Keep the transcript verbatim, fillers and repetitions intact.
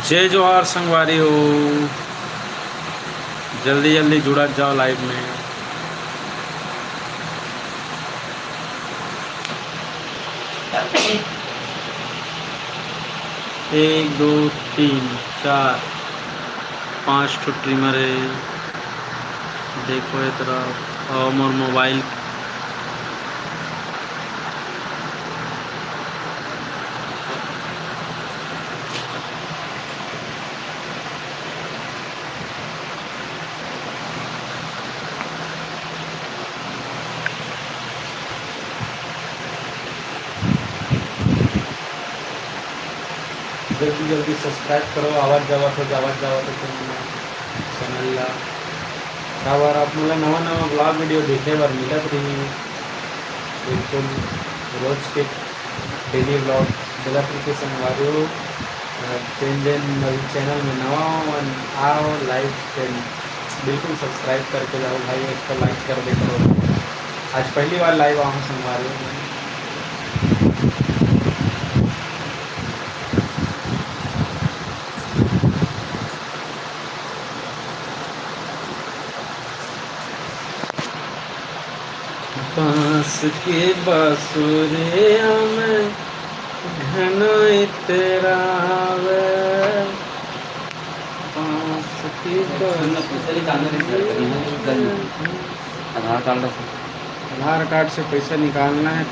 जय जोहार संगवारी हो, जल्दी जल्दी जुड़त जाओ live में। एक, दो, तीन, चार, पाँच ठो trimmer हे। देखो ये तरफ, अउ मोर mobile। जल्दी जल्दी subscribe करो, आवत जावत हो, जावत जावत हो तुम channel ला। काबर आप मोला नवा नवा vlog video देखे बर मिलत रही, बिल्कुल रोज के daily vlog। चला ठीक है संगवारी हो, अ, जेन जेन मोर channel में नवा हो, मन आओ, like के बिल्कुल subscribe करके जाओ भाई, एक तो like कर दे करो। आज पहली बार live आऊँ संगवारी हो। बांस के बांसुरिया में घना इतरावे, बांस के बांसुरिया में। आधार कार्ड से। आधार कार्ड से पैसा निकालना है।